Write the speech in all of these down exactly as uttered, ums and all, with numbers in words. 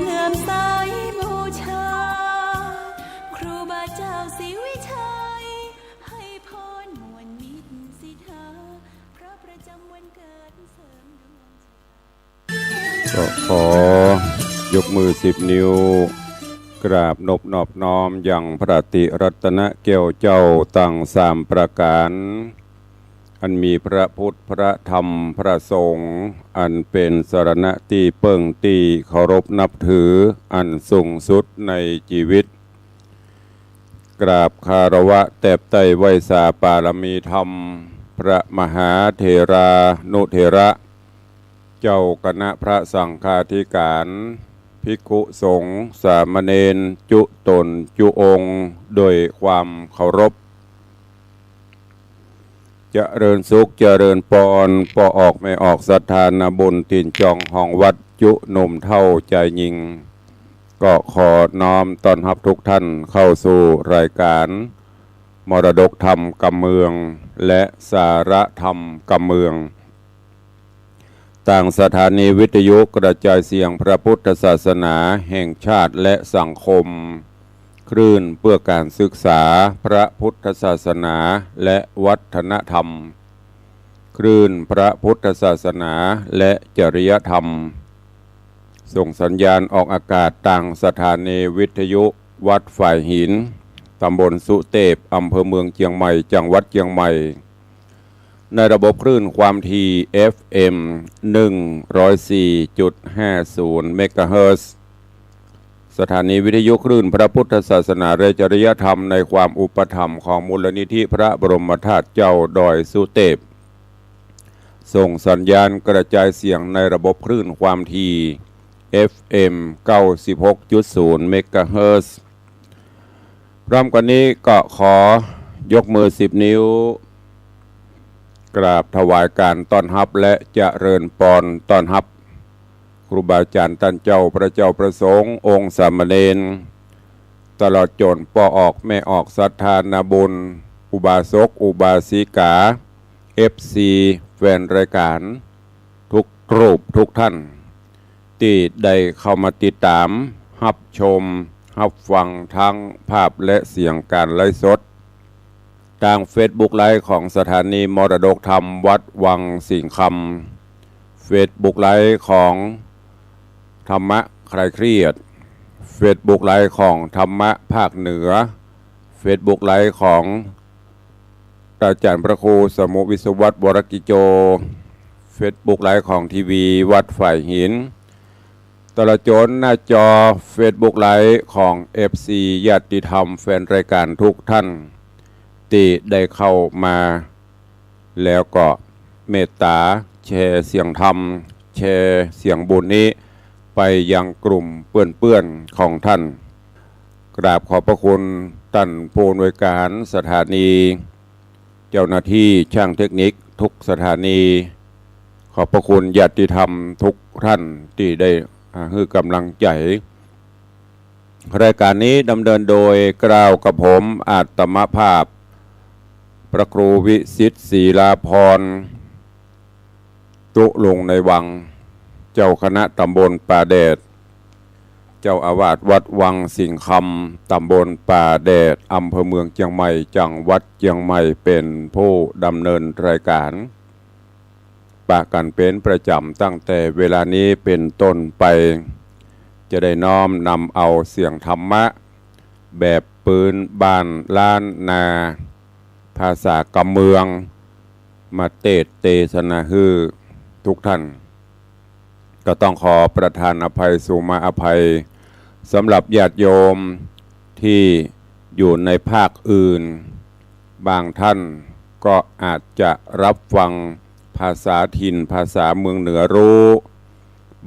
งามใสบูชา ครูบาเจ้าศรีวิชัย ให้พรม่วนมิตรสิทธา พระประจำวันเกิดเสริมดวงชะตา ก็ขอยกมือสิบนิ้ว กราบนบนอบน้อมยังพระติรัตนแก้วเจ้าตังสามประก๋าน อันมีพระพุทธ พระธรรม พระสงฆ์ อันเป๋นสรณะตี้เปิ้งตี้เคารพนับถือ อันสูงสุดในจีวิต กราบคารวะแตบไต้ไหว้สาปารมีธรรม พระมหาเถรานุเถระ เจ้าคณะพระสังฆาธิการ ภิกขุสงฆ์ สามเณร จุต๋นจุองค์ โดยความเคารพ เจริญสุข เจริญปอน ป้อออกแม่ออกศรัทธานาบุญ ตี๋นจองห้องวัด จุหนุ่มเฒ่าจายญิง ก็ขอน้อมต้อนฮับทุกท่านเข้าสู่รายการ มรดกธรรมกำเมือง และสาระธรรมกำเมือง ตางสถานีวิทยุกระจายเสียงพระพุทธศาสนาแห่งชาติและสังคม คลื่นเพื่อการศึกษาพระพุทธศาสนาและวัฒนธรรม คลื่นพระพุทธศาสนาและจริยธรรม ส่งสัญญาณออกอากาศตางสถานีวิทยุวัดฝายหิน ตำบลสุเตพ อำเภอเมืองเจียงใหม่ จังหวัดเจียงใหม่ ในระบบคลื่นความถี่ เอฟเอ็ม หนึ่งร้อยสี่จุดห้าศูนย์ เมกะเฮิรตซ์ สถานีวิทยุคลื่นพระพุทธศาสนาและจริยธรรมในความอุปถัมภ์ของมูลนิธิพระบรมธาตุเจ้าดอยสุเตพ ส่งสัญญาณกระจายเสียงในระบบคลื่นความถี่ เอฟเอ็ม เก้าสิบหกจุดศูนย์ เมกะเฮิรตซ์ พร้อมกันนี้ก็ขอยกมือสิบนิ้ว กราบถวายการต้อนฮับและเจริญปอนต้อนฮับ ครูบาอาจารย์ต้านเจ้า พระเจ้าพระสงฆ์ องค์สามเณร ตลอดจ๋นป้อออกแม่ออกศรัทธานาบุญ อุบาสกอุบาสิกา เอฟซี แฟนรายการ ทุกรูปทุกท่าน ตี้ได้เข้ามาติดต๋าม ฮับชม ฮับฟังทั้งภาพและเสียงการไลฟ์สด ตางเฟซบุ๊กไลฟ์ของสถานีมรดกธรรมวัดวังสิงห์คำ เฟซบุ๊กไลฟ์ของธรรมะคลายเครียด เฟซบุ๊กไลฟ์ของธรรมะภาคเหนือ เฟซบุ๊กไลฟ์ของ อาจารย์พระครูสมุห์ วิศวัฒน์ วรกิจโจ เฟซบุ๊กไลฟ์ของทีวีวัดฝายหิน ตลอดจ๋นหน้าจอเฟซบุ๊กไลฟ์ของเอฟซีญาติธรรมแฟนรายการทุกท่าน ตี้ได้เข้ามา แล้วก็เมตต๋าแชร์เสียงธรรม แชร์เสียงบุญนี้ไปยังกลุ่มเปื้อนๆ ของท่าน กราบขอบพระคุณต้านผู้อำนวยการสถานี เจ้าหน้าตี้ช่างเทคนิคทุกสถานี ขอบพระคุณญาติธรรมทุกท่านตี้ได้ อ่า หื้อก๋ำลังใจ๋ รายการนี้ดำเนินโดยเกล้ากับผมอาตมาภาพ พระครูวิสิทธิ์ ศิลาภรณ์ ตุ๊ลุงในวัง เจ้าคณะตำบลป่าแดด เจ้าอาวาสวัดวังสิงห์คำ ตำบลป่าแดด อำเภอเมืองเจียงใหม่ จังหวัดเจียงใหม่ เป๋นผู้ดำเนินรายการ ปะกั๋นเป๋นประจ๋ำตั้งแต่เวลานี้เป๋นต้นไป จะได้น้อมนำเอาเสียงธรรมะ แบบปื๊นบ้านล้านนา ภาษากำเมือง มาเตสน์เตสนาหื้อทุกท่าน ก็ต้องขอประทานอภัย สุมาอภัย สำหรับญาติโยมตี้อยู่ในภาคอื่น บางท่านก็อาจจะรับฟังภาษาถิ่น ภาษาเมืองเหนือรู้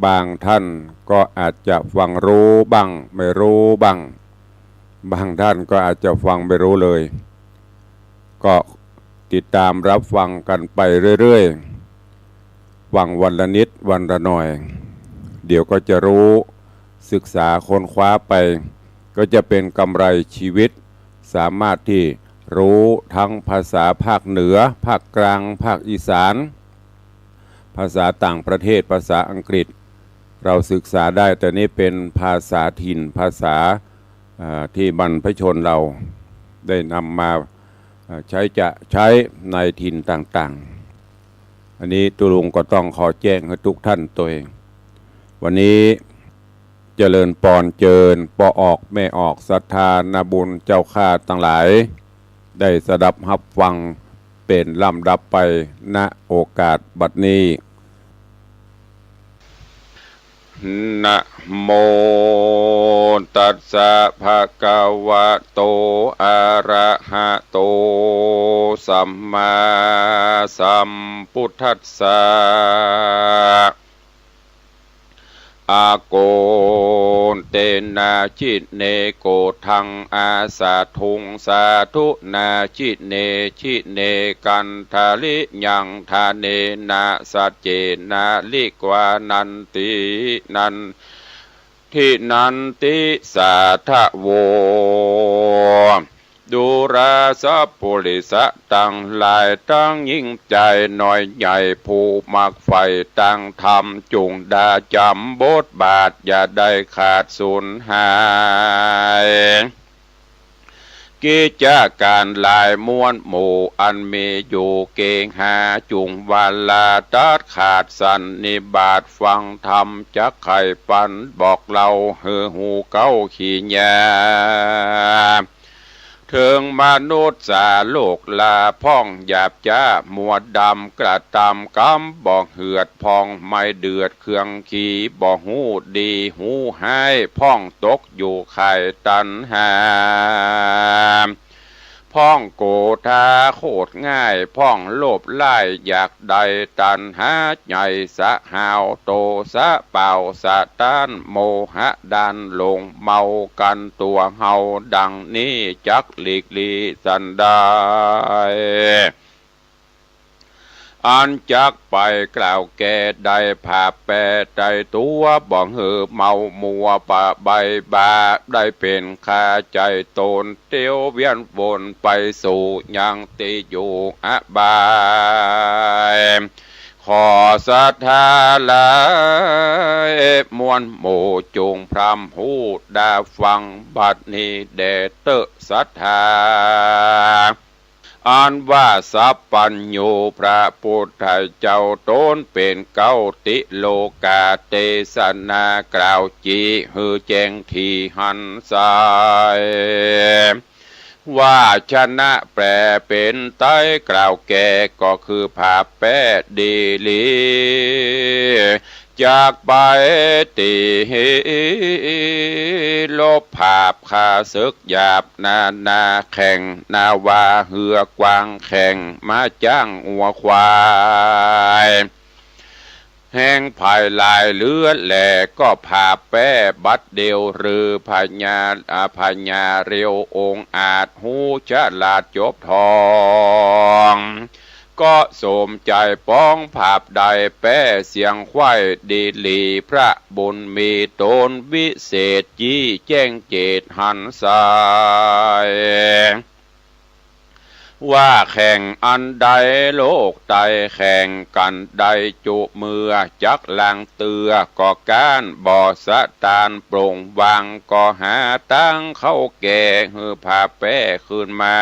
บางท่านก็อาจจะฟังรู้บ้าง ไม่รู้บ้าง บางท่านก็อาจจะฟังไม่รู้เลย ก็ติดตามรับฟังกั๋นไปเรื่อยๆ ฟังวันละนิดวันละหน่อย เดี๋ยวก็จะรู้ ศึกษาค้นคว้าไป ก็จะเป๋นกำไรชีวิต สามารถตี้รู้ทั้งภาษาภาคเหนือ ภาคกลาง ภาคอีสาน ภาษาต่างประเทศ ภาษาอังกฤษ เราศึกษาได้ แต่นี้เป็นภาษาถิ่น ภาษา อ่า ที่บรรพชนเราได้นำมา อ่า ใช้จะ ใช้ในถิ่นต่างๆ อันนี้ตุ๊ลุงก็ต้องขอแจ้งหื้อทุกท่านตวย วันนี้เจริญปอนเจิญป้อออกแม่ออก ศรัทธานาบุญเจ้าข้าตังหลาย ได้สดับฮับฟังเป๋นลำดับไป ณ โอกาสบัดนี้ นะโมตัสสะภะคะวะโต อะระหะโต สัมมาสัมพุทธัสสะ อะโกเตนะ จิเนโกธัง อาสาธุง สาธุนา จิเน จิเน กันทะลิยัง ทะเนนะ สัจเจนะ ลิกวานันติ นันทินันติ สาธะโว ดูราสัปปุริสะตังหลาย ตังยิ่งใจ๋น้อยใหญ่ ผู้มักใฝ่ตางธรรม จุ่งดาจ๋ำบทบาท อย่าได้ขาดสูญหาย กิจก๋านหลายมวลหมู่ อันมีอยู่เกหา จุ่งวาลาตัดขาดสันนิบาต ฟังธรรมจักไขปัน บอกเล่าหื้อฮู้เก๊าขี้ยา เถิงมนุษย์สาโลกลา พ่องหยาบจ๊ามัวดำ กระตำกำบ่เหือด พ่องไม่เดือดเครื่องขี บ่ฮู้ดีฮู้ฮ้าย พ่องตกอยู่ข่ายตัณหา พ่องโกธาโคตรง่าย พ่องโลภร้ายอยากได้ ตัณหาใหญ่สะหาว โตสะเป่าสะต้าน โมหะด้านหลง เมากั๋นตั๋วเฮา ดังนี้จักหลีกหลีสันใด อันจักไปกล่าวแก่ ได้ผาบแปรไตตั๋ว บ่หื้อเมามัวปะใบบ่า ได้เป๋นคาใจ๋ตน เตียวเวียนวนไปสู่ยังตี้อยู่อบาย ขอศรัทธาหลายมวลหมู่ จุ่งพร่ำฮู้ดาฟังบัดนี้แด่เต๊อะศรัทธา อันว่าสัพพัญญูพระปุทธเจ้า ต๋นเป๋นเก๊าติโลกา เตสนากล่าวจีหื้อแจ้งถี่หันใส วาชนะแปลเป๋นไตยกล่าวแก่ ก็คือผาบแปรดีหลี จักไปตี้ลบผาบข้าศึกหยาบนานาแข่ง นาวาเฮือกว้างแข่ง ม้าจ๊างงัวควาย แฮงผายหลายเหลือแหล่ ก็ผาบแปรบัดเดียว หรือพญา อ่า พญาเร็วองอาจ ฮู้ฉลาดจบทอง ก็สมใจ๋ปองผาบได้ แปรเสียงไขว้ดีหลี พระบุญมีต๋นวิเศษ จี้แจ้งเจตหันใส ว่าแข่งอันใดโลกไตแข่งกั๋นได้จุเมือ จักลังเตื้อก็ก๊าน บ่สะตานปลงวาง ก็หาตางเข้าแก่ หื้อผาบแปรคืนมา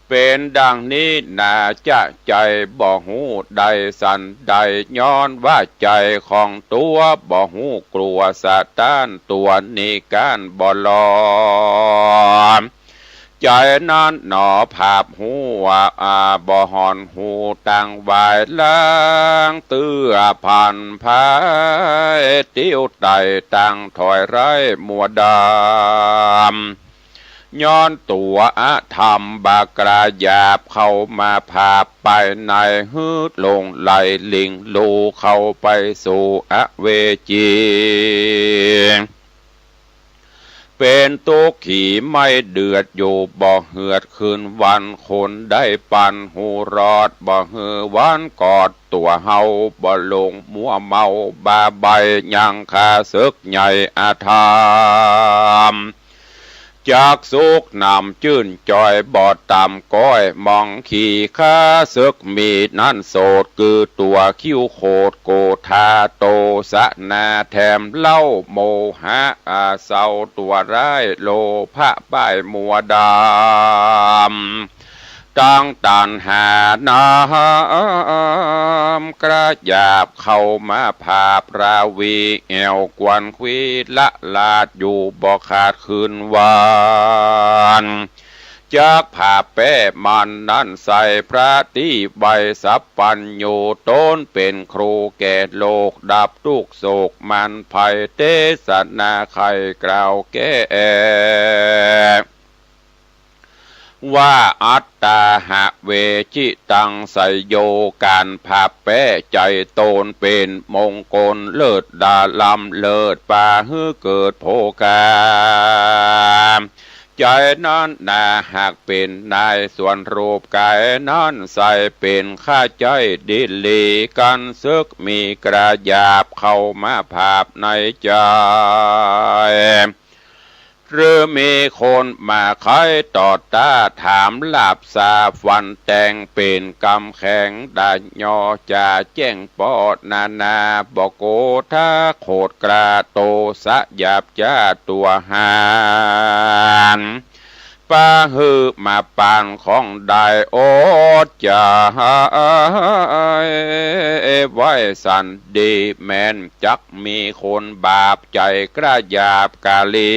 เป๋นดังนี้นา จะใจ๋บ่ฮู้ได้สันใด ย้อนว่าใจ๋ของตั๋ว บ่ฮู้กลัวสะตานตั๋ว นี้ก๊านบ่ลอม ใจ๋นั้นหนอผาบฮู้ว่า อ่า บ่หอนฮู้ตังวาย ลังเตื้อผันผาย เตียวไต่ตังถอยไร้มัวดำ ย้อนตั๋วอธรรมบากล้าหยาบ เข้ามาผาบไปใน หื้อหลงไหลหลิงลู่ เข้าไปสู่อเวจี เป๋นตุ๊กขีไม่เดือดอยู่ บ่เหือดคืนวัน คนได้ปันหูรอด บ่หื้อวันกอดตั๋วเฮา บ่หลงมัวเมาบ้าใบ้ ยังข้าศึกใหญ่อธรรม เต จักสุขหนำจื้นจอยบ่ต่ำก้อย มองขี่ข้าเสิกมีนั้นโสด คือตั๋วคิ้วโขดโกธา โตสะนาแถมเล้า โมหะอาเสาตั๋วร้าย โลภะป้ายมัวดำ ตังตัณหาน้ำกระหยาบเข้ามาผาบราวี แอ่วกวนควีละลาดอยู่บ่ขาดคืนวัน จักผาบแป้มันนั้นใส่ พระตี้ไวสัพพัญญู ต๋นเป๋นครูแก่โลก ดับตุ๊กข์โศกมันภัย เตสนาไขกล่าวแก้ ว่าอัตตาหะเวชิตังไสโย ก๋านผาบแป้ใจ๋ต๋นเป๋นมงคล เลิศดาล้ำเลิศ ปาหื้อเกิดโภคา ใจ๋นั้นนาหากเป๋นนาย ส่วนรูปก๋ายนั้นใส่ เป๋นข้าใจ๊ดีหลี กันเสิกมีกระหยาบ เข้ามาผาบในใจ๋ หรือมีคนมาไขต่อต้า ถามลาบสาฟันแตง เป๋นกำแข็งดาญอ จะแจ้งป้อนานา บ่โกธาโขดกล้า โตสะหยาบจ้าตั๋วหา ปาหื้อมาปานของได้อดใจ๋ ไว้สันดีแม้น จักมีคนบาปใจ๋กระหยาบกาลี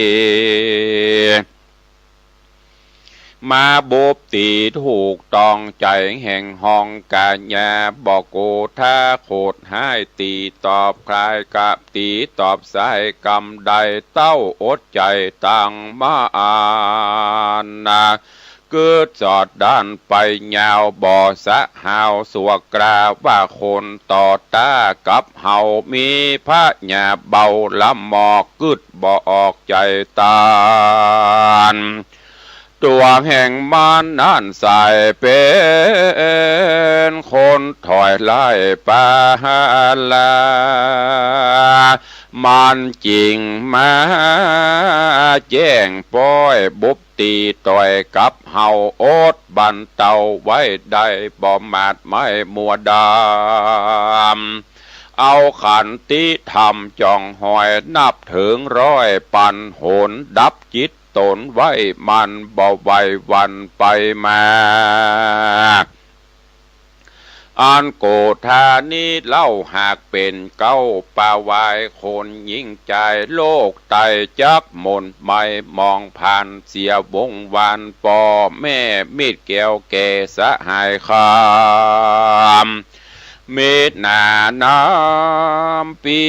มาบุบตี๋ถูกต้องใจ๋แห่งห้องกายา บ่โกธาโขดฮ้าย ตี๋ตอบคลายกับตี๋ตอบสาย กำได้เต้าอดใจ๋ตังมาอันนา กึ๊ดสอดด้านไปยาว บ่สะหาวสวกกล้า ว่าคนต่อต้ากับเฮา มีพญาเบาละหมอก กึ๊ดบ่ออกใจ๋ตาน ตั๋วแห่งมันนั้นใส่เป๋นคนถอยไล่ปาลา มันจึงมาแจ้งป้อย บุบตี๋ต่อยกับเฮา อดบรรเตาไว้ได้ บ่หมาดไหม้มัวดำ เอาขันติธรรมจ่องหอย นับเถิงร้อยปันหน ดับจิตต๋นไว้ มันบ่ไหวหวั่นไปมา อันโกธานี้เล่าหากเป๋นเก๊า ปาวายคนหญิงจาย โลกไตจักหม่นไหม้หมองพลัน เสียวงวานป้อแม่มิตรแก้วแก่สหายคำ มิตรหนาน้ำปี้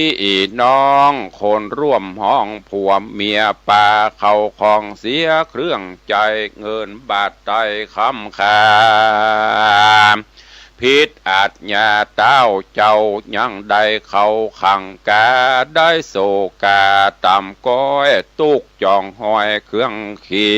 น้อง คนร่วมห้องผัวเมีย ปาเข้าของเสียเครื่องใจ๊ เงินบาทไตรคำคา ผิดอาจญาเต้าเจ้า ยังได้เข้าขังกา ได้โศกาต่ำก้อย ตุ๊กข์จ่องหอยเครื่องขี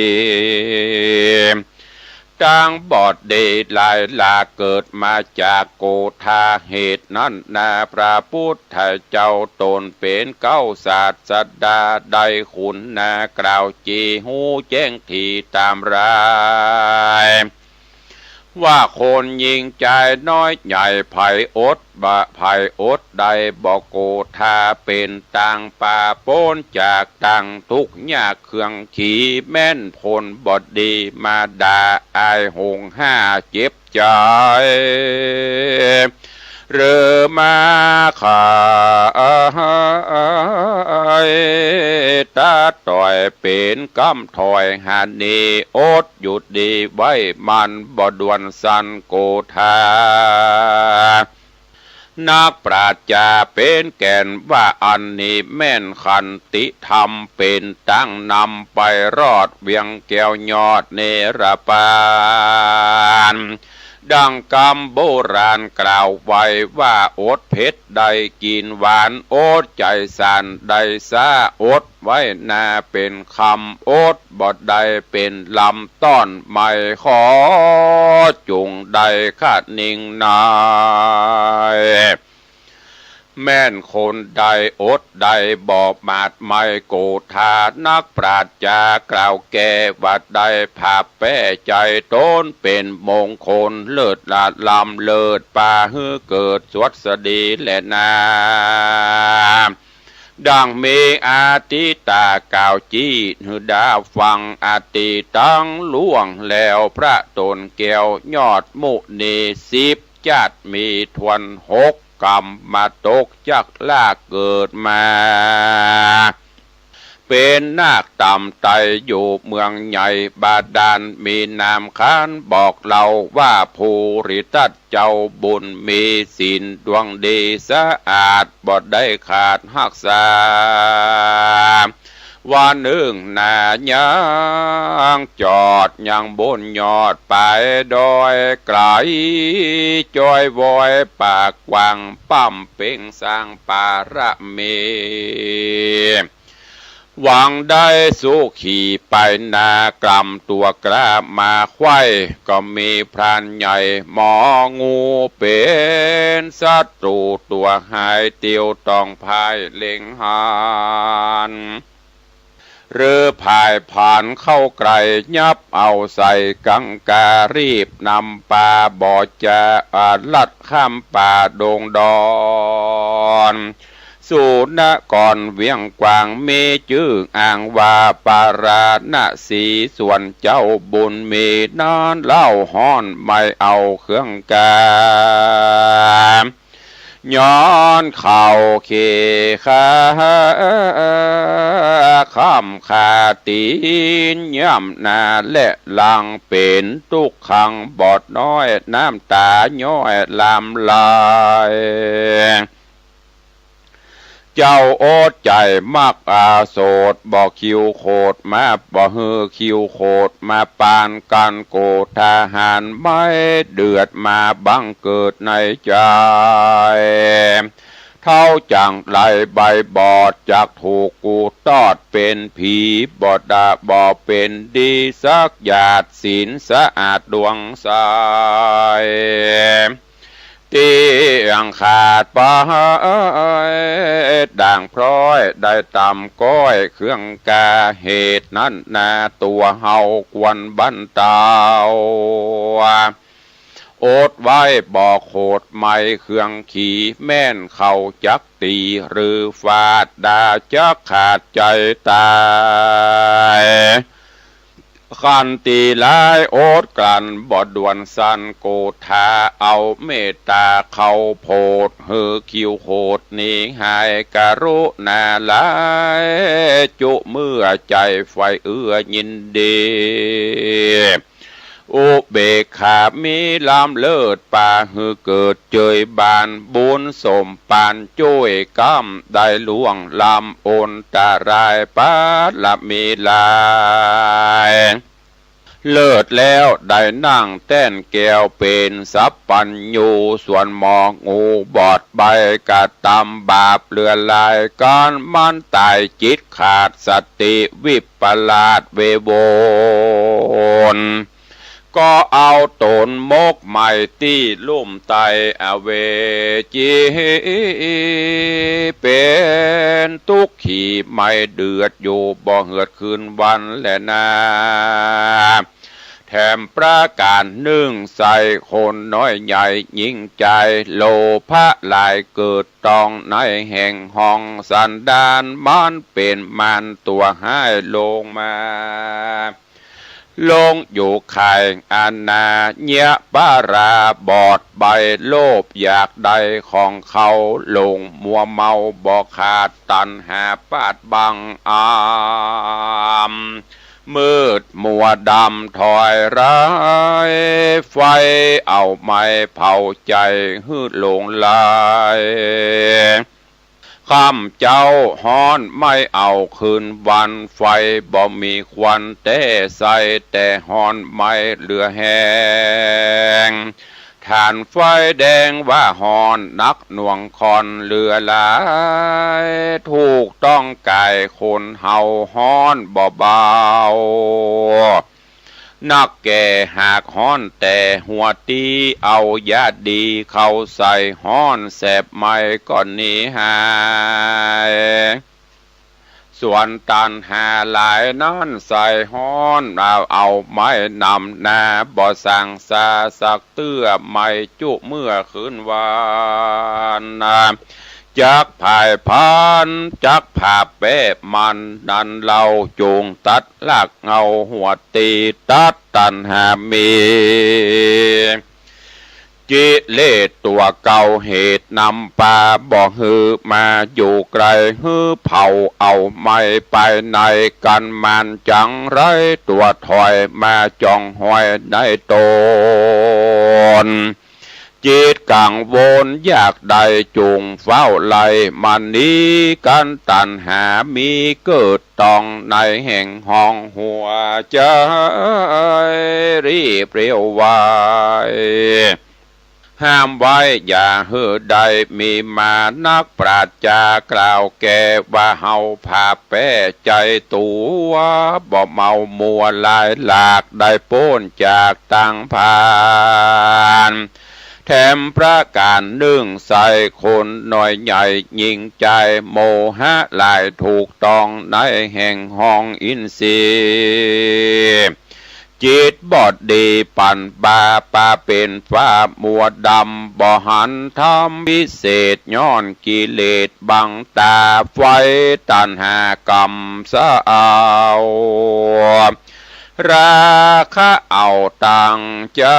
ตางบอดดีหลายหลาก เกิดมาจากโกธา เหตุนั้นนาพระปุทธเจ้า ต๋นเป๋นเก๊าศาสดา ได้คุณนากล่าวจี ฮู้แจ้งถี่ต๋ามราย ว่าคนหญิงจายน้อยใหญ่ ใผอดบ่ ใผอดได้บ่ โกธาเป๋นตางปา ป๊นจากตางตุ๊กข์ยากเครื่องขี แม่นผลบ่ดี มาด่าอายหงห้าเจ็บใจ๋ หรือมาขายตาต่อย เป๋นกำถอยหาหนี อดอยู่ดีไว้ มันบ่ด่วนสันโกธา นักปราชญ์จาเป๋นแก่นว่า อันนี้แม่นขันติธรรม เป๋นตางนำไปรอด เวียงแก้วยอดเนรปาน ดังกำโบราณกล่าวไว้ว่า อดเผ็ดได้กิ๋นหวาน อดใจ๋สันได้ซ้า อดไว้นาเป๋นคำ อดบ่ได้เป๋นลำ ต้อนไหม้ขอจุ่งได้คะนิงนาย แม่นคนใดอดได้บ่หมาดไหม้ โกธานักปราชญ์จ๋ากล่าวแก้ว่าได้ ผาบแป้ใจ๋ต๋นเป๋นมงคล เลิศละล้ำเลิศ ปาหื้อเกิดสวัสดีแลนา ดังมีอทิตากล่าวจี้หื้อดาฟัง อทิตตังล่วงแล้ว พระต๋นแก้วยอดมุนี สิบจ๊าดมีถ้วน หกก๋รรมตกจักลากเกิดมา เป๋นนาคต่ำไต้อยู่เมืองใหญ่บาดาล มีนามขานบอกเล่าว่า ภูริทัตเจ้าบุญมี ศีลดวงดีสะอาด บ่ได้ขาดฮักษา วันนึ่งนายังจอดยังบนยอดปายดอยไก๋ จ้อยวอยปากกว้าง ป้ำเป๋งสร้างปารมี หวังได้สุขีไปนา กล่ำตั๋วกล้ามาไขว้ ก็มีพรานใหญ่หมองู เป๋นศัตรูตั๋วฮ้าย เตียวต้องพ่ายเล็งหัน หรือพ่ายผานเข้าใก้ ยับเอาใส่กังกา รีบนำปา บ่จะอาลัดข้ามป่าดงดอน สู่นครเวียงกวาง มีจื้ออ้างว่าปาราณสี ส่วนเจ้าบุญมีนั้นเล่า ฮ้อนไม่เอาเครื่องกา ย้อนเข้าเคขา ค่ำคาตี๋นย่ำหน้าและหลัง เป๋นตุ๊กขังบอดน้อย น้ำต๋าย้อยลำไหล เจ้าอดใจ๋มักอาโสด บ่คิวโขดมา บ่หื้อคิวโขดมาปานกั๋น โกธาหารไม่เดือดมาบังเกิดในใจ๋ เฒ่าจั่งไร้ใบบอด จักถูกกูตอดเป๋นผี บ่ดาบ่เป๋นดีสักหยาด ศีลสะอาดดวงใส เตี้ยงขาดไปด่างพร้อย ได้ต่ำก้อยเครื่องกา เหตุนั้นนาตั๋วเฮาควรบรรเต๋า อดไว้บ่โขดไหม้เครื่องขี แม่นเขาจักตี๋หรือฟาด ดาจักขาดใจ๋ต๋าย คันตี๋ร้ายอดกลั้นบ่ด่วนสัน โกธาเอาเมตต๋าเข้าโผด หื้อคิวโขดหนีหาย กรุณาหลายจุเมื่อใจ๋ ใฝ่เอื้อยินดี อุเบกขามีล้ำเลิศ ปาหื้อเกิดเจยบาน บุญสมปานจ้วยกำ ได้ล่วงล้ำอันตราย ปารมีหลาย เลิศแล้วได้นั่งแต้นแก้วเป๋นสัพพัญญู ส่วนหมองูบอดใบกระตำบาปเหลือหลาย ก๋านมันต๋ายจิตขาดสติวิปลาสเววน ก็เอาต๋นหมกไหม้ตี้ลุ่มไต้อเวจี เป๋นตุ๊กขีไหม้เดือดอยู่ บ่เหือดคืนวันแลนา แถมประก๋านนึ่งใส่คนน้อยใหญ่ยิ่งใจ๋ โลภะหลายเกิดต้องในแห่งห้องสันดาน มันเป๋นมารตั๋วฮ้ายลงมา ลงอยู่ข่ายอนาเยียะปาราบอดใบ โลภอยากได้ของเขา หลงมัวเมาบ่ขาด ตัณหาปาดบังอำ มืดมัวดำถอยร้าย ไฟเอาไหม้เผาใจ๋หื้อหลงไหล ค่ำเจ๊าฮ้อนไม่เอาคืนวัน ไฟบ่มีควันแต๊ใส่ แต่ฮ้อนไหม้เหลือแฮง ถ่านไฟแดงว่าฮ้อนนักหน่วงข้อนเหลือหลาย ถูกต้องก๋ายคนเฮาฮ้อนบ่เบา นักแก่หากฮ้อนแต่หัวตี้ เอายาดีเข้าใส่ฮ้อนแสบไหม้ก็หนีหาย ส่วนตัณหาหลายนั้นใส่ฮ้อน เอา เอาไม้นำหน้า บ่สั่งซาสักเตื้อ ไหม้จุเมื่อคืนวานนา จักผายพราน จักผาบแป๊มัน นั้นเล่าจุ่งตัดรากเหง้าหัวตี้ ตัดตัณหามี กิเลสตั๋วเก่าเหตุนำปา บ่หื้อมาอยู่ใก้ หื้อเผาเอาไหม้ไปใน กั๋นมันจังไรตั๋วถอยมาจ้องห้อยในต๋น จิตกังวลอยากได้จุ่งเฝ้าไล่ มันหนีกั๋นตัณหามีเกิด ต้องในแห่งห้องหัวใจ๋ รีบเร็วไว ห้ามไว้อย่าหื้อได้มีมา นักปราชญ์กล่าวแก่ว่า เฮาผาบแป๊ใจ๋ตั๋ว บ่เมามัวหลายหลาก ได้ป๊นจากตังพราน แถมประก๋านนึ่งใส่คนน้อยใหญ่ยิ่งใจ๋ โมหะหลายถูกต้องในแห่งห้องอินทรีย์ จิตบอดดีปั่นบาปาเป๋นฟ้ามัวดำ บ่หันธรรมวิเศษ ย้อนกิเลสบังต๋า ไฟตัณหากำเสา ราคะเอาตังใจ๋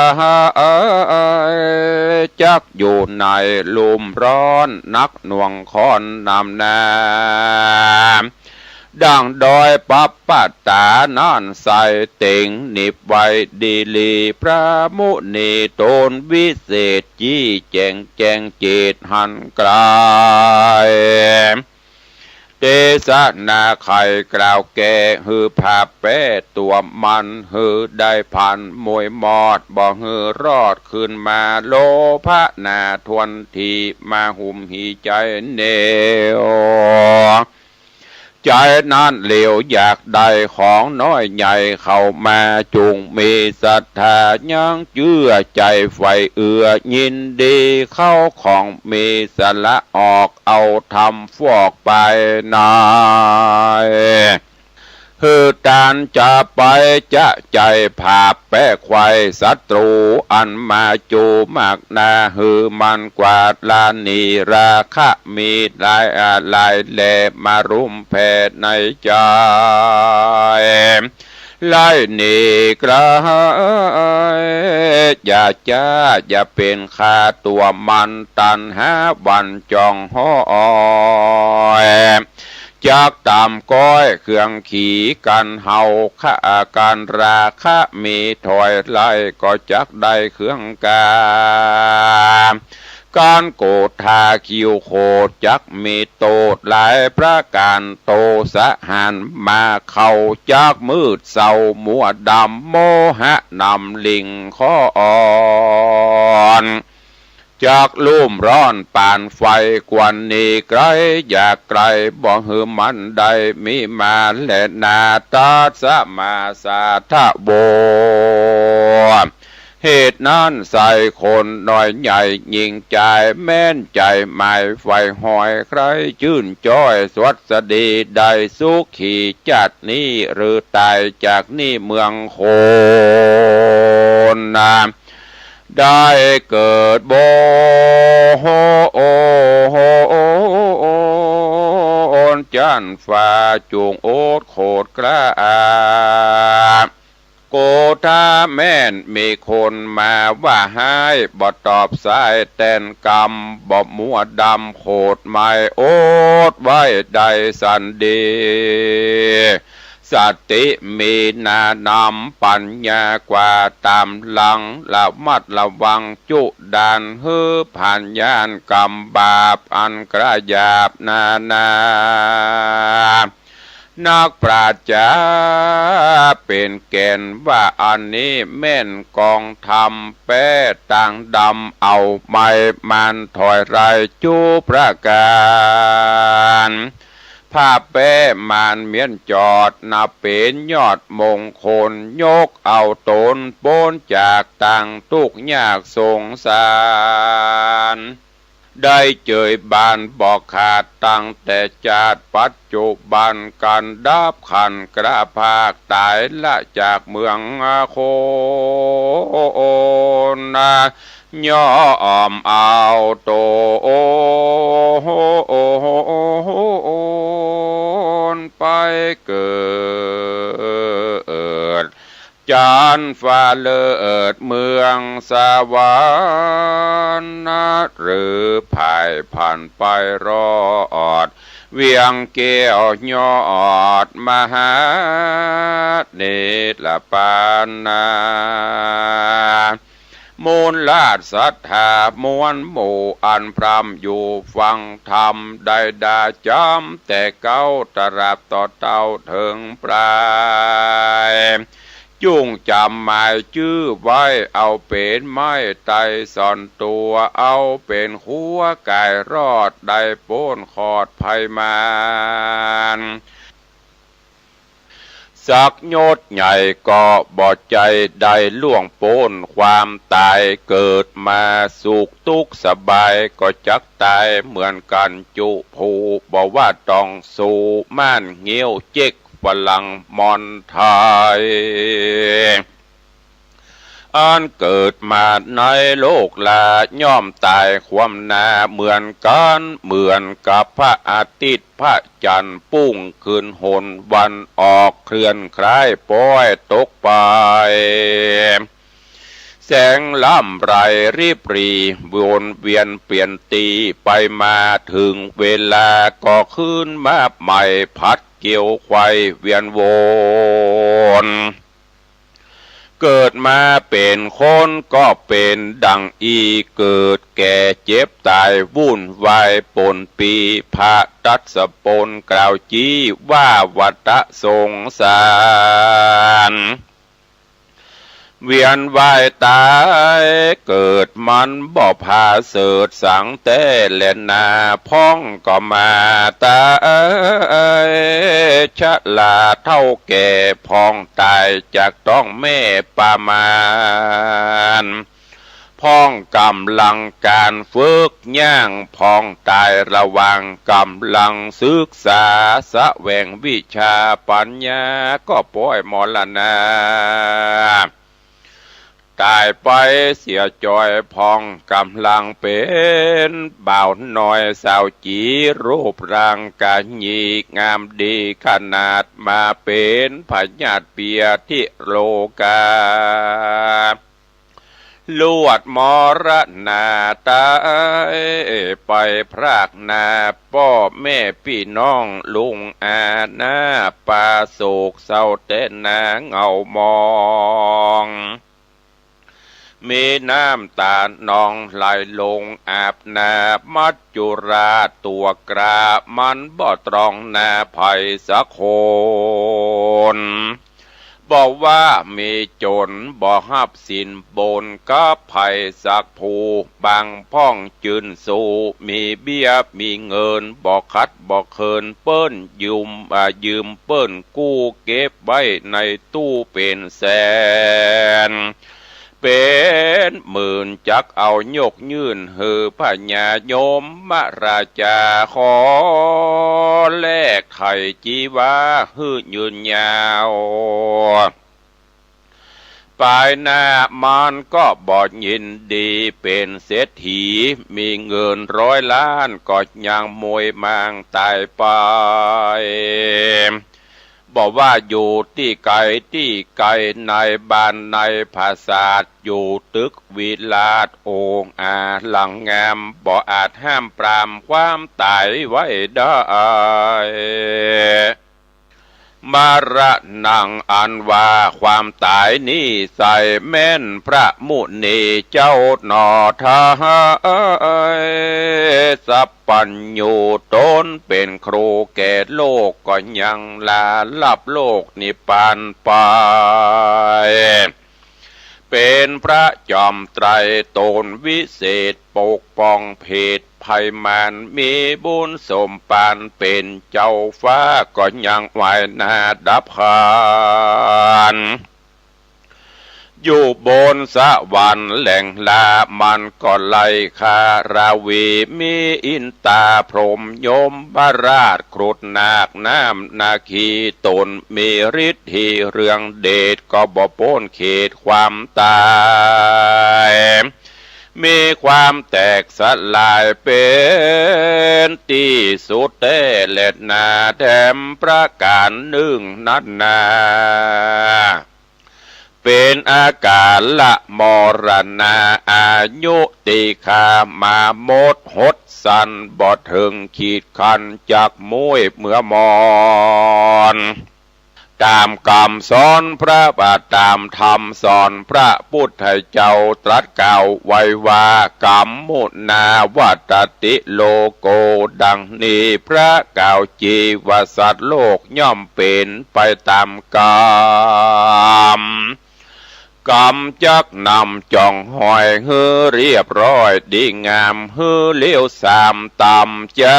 จักอยู่ในลุ่มร้อน นักหน่วงข้อนนำหน้า ดั่งดอยปับปัตตานั้นใส่ เต็งหนิบไว้ดีหลี พระมุนีต๋นวิเศษ จี้แจ๋งแจ้งเจตหันไกล เตสนาใค่กล่าวแก่ หื้อผาบแป๊ตั๋วมัน หื้อได้พันมวยมอด บ่หื้อรอดคืนมา โลภะหนาถ้วนที มาหุ้มหีใจ๋เหนียว ใจ๋นั้นเหลียวอยากได้ของน้อยใหญ่เข้ามา จุ่งมีศรัทธายังเจื้อใจ๋ใฝ่เอื้อ ยินดีเข้าของมี สละออกเอาธรรมฟอกไปใน หื้อตานจะไปจะใจ๋ผาบแป๊ไขว่ศัตรู๋ อันมาจู๋มากหนา หื้อมันกวาดละหนี ราคะมีหลายอาหลายแล มารุมแผ่ในใจ๋ ไล่หนีไกล อย่าจ้าอย่าเป๋นข้าตั๋วมัน ตัณหาหวั่นจ้องห้อย จักต๋ามก้อยเครื่องขี่กั๋นเฮา ฆ่ากั๋นราคะมีถอยไล่ ก็จักได้เครื่องกา ก๋านโกธาคิวโขดจักมีโต้ษหลายประก๋าน โตสะหันมาเข้าจักมืดเศร้ามัวดำ โมหะนำลิ่งข้ออ่อน จักลุ่มร้อนปานไฟ ควรหนีไกลอย่าใก้ บ่หื้อมันได้มีมาแลนา ตัสมาสาทะโว เหตุนั้นใส่คนน้อยใหญ่ยิ่งใจ๋ แม้นใจ๋หมายใฝ่ห้อย ใคร่จื้นจ้อยสวัสดี ได้สุขีจาตินี้ หรือต๋ายจากนี้เมืองคน ได้เกิดบนจั๊นฟ้า จุ่งอดโขดกล้า โกธาแม้นมีคนมาว่าฮ้าย บ่ตอบสายแตนกำ บ่มัวดำโขดหมาย อดไว้ได้สันดี สติมีหนานำ ปัญญากว่าต๋ามหลัง ระมัดระวังจุด่าน หื้อผ่านญาณกรรมบาป อันกระหยาบนานา นักปราชญ์เป๋นแก่นว่า อันนี้แม่นกองธรรม แป๊ต่างดำเอาไม้มันถอยไล่จุประก๋าน ผ้าแป๊ม่านเมียนจอด นับเป๋นยอดมงคล ยกเอาต๋นป๊นจากตังตุ๊กข์ยากสงสาร ได้เจยบานบ่ขาดตั้งแต่จาติปัจจุบัน กันดับขันกล้าพากต๋ายละจากเมืองคน ย่อมเอาต๋นไปเกิด จั๊นฟ้าเลิศเมืองสวรรค์ หรือผ่ายผ่านไปรอด เวียงแก้วยอดมหาเนตรปานา มูลราชศรัทธามวลหมู่อันพร่ำอยู่ฟังธรรม ได้ด่าจำแต่เก๊าตราบต่อเต้าเถิงปลาย จุ่งจ๋ำหมายจื้อไว้เอาเป๋นไม้ไตรส่อนตั๋ว เอาเป๋นขัวก๋ายรอดได้ป๊นขอดภัยมาร สักยศใหญ่ก็บ่ใจ้ได้ล่วงป๊นความต๋าย เกิดมาสุขตุ๊กข์สบายก็จักต๋ายเหมือนกั๋นจุผู้ บ่ว่าต้องสู้ม่านเงี้ยวเจ๊กฝรั่งมอนไทย อันเกิดมาในโลกลาย่อมต๋ายคว่ำหน้าเหมือนกั๋น เหมือนกับพระอาทิตย์พระจันทร์ปุ้งขึ้นหน วันออกเคลื่อนคล้ายป๊อยตกไป แสงลำไรริบหรี่วนเวียนเปลี่ยนตี้ไปมา เถิงเวลาก็คืนมาใหม่ ผัดเกวียวไขว่เวียนวน เกิดมาเป๋นคนก็เป๋นดั่งอี้ เกิดแก่เจ็บต๋ายวุ่นวายปนปี้ พระทศพลกล่าวจี๊ว่าวัฏสงสาร เวียนว่ายต๋ายเกิดมันบ่ผาเสริฐสังแต๊แลนา พ่องก็มาต๋ายชราเฒ่าแก่ พ่องต๋ายจากต๊องแม่ประมาณ พ่องก๋ำลังก๋านฝึกย่าง พ่องต๋ายระหว่างก๋ำลังศึกษา แสวงวิชาปัญญาก็ป๊อยมรณา ต๋ายไปเสียจ้อย พ่องก๋ำลังเป๋นบ่าวน้อยสาวจี๋ รูปร่างกะหยี่งามดีขนาด มาเป๋นพยาธิเปียธิโรคา ลวดมรณาต๋ายไปพรากหน้า ป้อแม่ปี้น้องลุงอาหน้า ปาโศกเศร้าแต๊หน้าเหงามอง มีน้ำต๋านองไหลลงอาบหน้า มัจจุราชตั๋วกล้า มันบ่ตรองหน้าใผสักคน บ่ว่ามีจ๋นบ่ฮับสินบนกับใผสักผู้ บางพ่องจื้นสู้มีเบี้ยมีเงิน บ่ขัดบ่เขินเปิ้น ยืม อ่า ยืมเปิ้นกู้เก็บไว้ในตู้เป๋นแสน เป๋นหมื่น จักเอายกยื่นหื้อพญายมราชา ขอแลกไถ่จีวาหื้อยืนยาว ปายหน้ามันก็บ่ยินดี เป๋นเศรษฐีมีเงินร้อยล้าน ก็ยังมวยมางต๋ายไป บ่ว่าอยู่ตี้ใกล้ตี้ไกล ในบ้านในผาสาท อยู่ตึกวิราชองอาลังงาม บ่อาจห้ามปรามความต๋ายไว้ได้ มรณัง อันว่าความต๋ายนี้ใส่ แม่นพระมุนีเจ้าหนอไท้ สัพพัญญูต๋นเป๋นครูแก่โลก ก็ยังลาลับโลกนิพพานไป เป๋นพระจอมไตรต๋นวิเศษ ปกป้องเพศ ไพมาน มีบุญสมปานเป๋นเจ้าฟ้า ก็ยังไหว้หน้าดับขัน อยู่บนสวรรค์แหล่งลามันก็ไล่คาราวี มีอินตาพรหมยมราช ครุฑนาคน้ำนาคีต๋น มีฤทธีเรืองเดช ก็บ่ป๊นเขตความต๋าย มีความแตกสลายเป๋นตี้สุดแต๊แลนา แถมประก๋านนึ่งนั้นนา เป๋นอากาละมรณา อายุตี้ข้ามามดหดสั้น บ่เถิงขีดคั้นจักมุ้ยเมื่อมอน ต๋ามกำสอนพระบาท ต๋ามธรรมสอนพระปุทธเจ้า ตรัสกล่าวไว้ว่า กัมมุนาวัตติโลโก ดังนี้พระกล่าวจี๋ว่าสัตว์โลกย่อมเป๋นไปต๋ามกำ กำจักนำจ่องหอยหื้อเรียบร้อยดีงาม หื้อเลวทรามต่ำจ๊า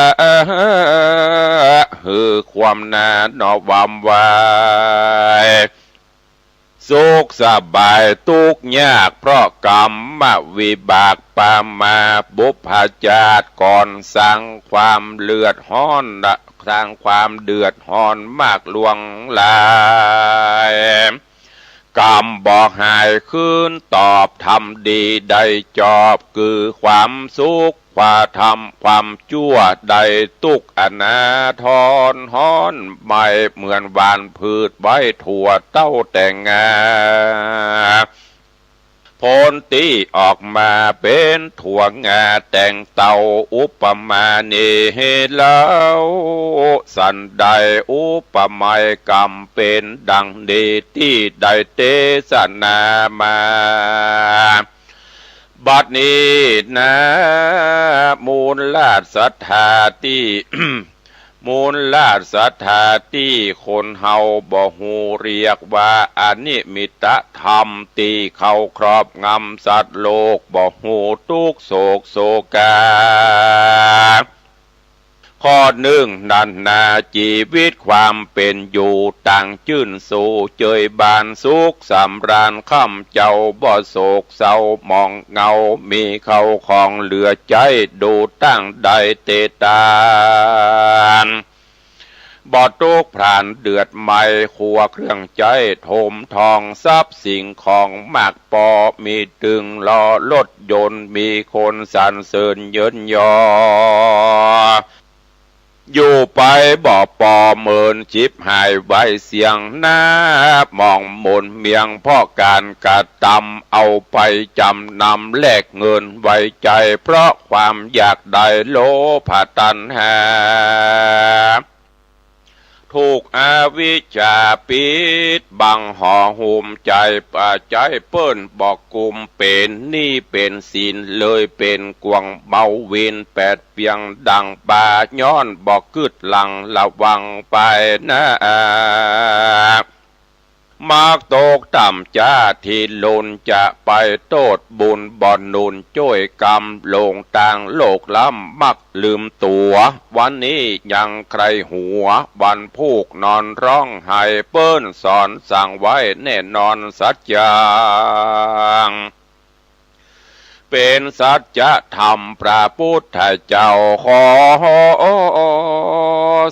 หื้อความนาหนอวำไว้ สุขสบายตุ๊กข์ยากเพราะกรรมวิบาก ปามาบุพพาจาติก่อน สร้างความเดือดฮ้อน สร้างความเดือดฮ้อนมากหลวงหลาย กรรมบ่หายคืนตอบ ทำดีได้จอบ คือความสุข ความทำความจั่วได้ตุ๊กข์อนาทร ฮ้อนไหม้เหมือนหว่านพืชไว้ถั่วเต้าแตงงา ผลตี้ออกมาเป๋นถั่วงาแตงเต้า อุปมานี้เล่า สันใดอุปไมยกรรมเป๋นดังนี้ตี้ได้เตสนามา บัดนี้นา มูลราชศรัทธาตี้ มูลราชศรัทธาตี้คนเฮาบ่ฮู้เรียกว่าอนิมิตธรรม ตี้เข้าครอบงำสัตว์โลก บ่ฮู้ตุ๊กข์โศกโศกา ข้อนึ่งนั้นนา จีวิตความเป๋นอยู่ต่างจื้นสู่เจยบานสุขสำราญ ค่ำเจ้าบ่โศกเศร้าหมองเหงา มีเข้าของเหลือใจ๊ ดูตั้งได้เตตาน บ่ตุ๊กข์พรานเดือดไหม้ ครัวเครื่องใจ๊ถมทอง ทรัพย์สิ่งของมากปอ มีตึงล้อรถยนต์ มีคนสรรเสริญเยินยอ อยู่ไปบ่ปอเมิน ฉิบหายไว้เสี้ยงนา หมองหมนเมียงเพราะก๋านกระตำ เอาไปจ๋ำนำแลกเงินไว้ใจ๊ เพราะความอยากได้โลภะตัณหา ถูกอวิชชาปิดบังห่อหุ้มใจ๊ ปะใจ๊เปิ้นบ่กุม เป๋นหนี้เป๋นสินเลยเป๋นกวง เบาเวรแปดเปียงดั่งปลา ย้อนบ่กึ๊ดหลั่งระวังไปนา มักตกต่ำจ๊า ตี้ลุนจะไปโต้ษบุญ บ่หนุนจ้วยกรรม หลงตางโลกล้ำ มักลืมตั๋ว วันนี้ยังใคร่หัว วันพูกนอนฮ้องไห้ เปิ้นสอนสั่งไว้แน่นอนสัจจัง เป๋นสัจธรรมพระปุทธเจ้า ขอ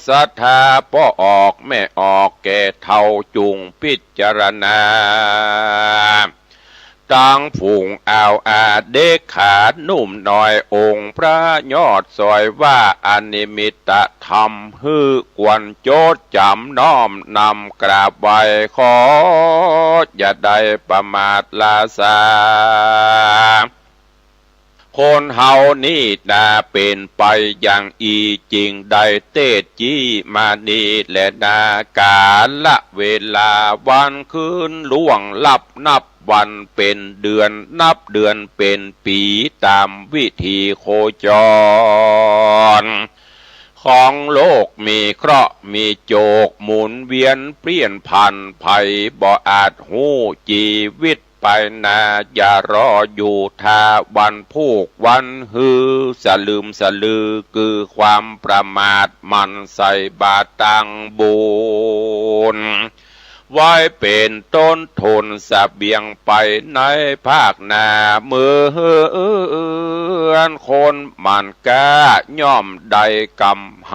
ศรัทธาป้อออกแม่ออก แก่เฒ่าจุ่งพิจารณา ตังฝูงอ่าวอาเด็กขาหนุ่มน้อย องค์พระยอดสอยว่าอนิมิตธรรม หื้อควรจดจ๋ำน้อมนำกราบไหว้ ขออย่าได้ประมาทลาซา คนเฮานี้นาเป๋นไปอย่างอี้ จึงได้เตสน์จี้มานี้แลนา ก๋าละเวลาวันคืนล่วงลับนับวัน เป๋นเดือนนับเดือนเป๋นปี๋ ต๋ามวิถีโคจร ของโลกมีเคราะห์มีโจก หมุนเวียนเปลี่ยนผัน ใผบ่อาจฮู้จีวิต ไปนา อย่ารออยู่ถ้าวันพูกวันฮือ สลึมสลือคือความประมาท หมั่นใส่บาตรตั้งบุญ ไว้เป๋นต้นทุนเสบียงไปในภาคหน้า เหมือนคนหมั่นก๊า ย่อมได้กำไร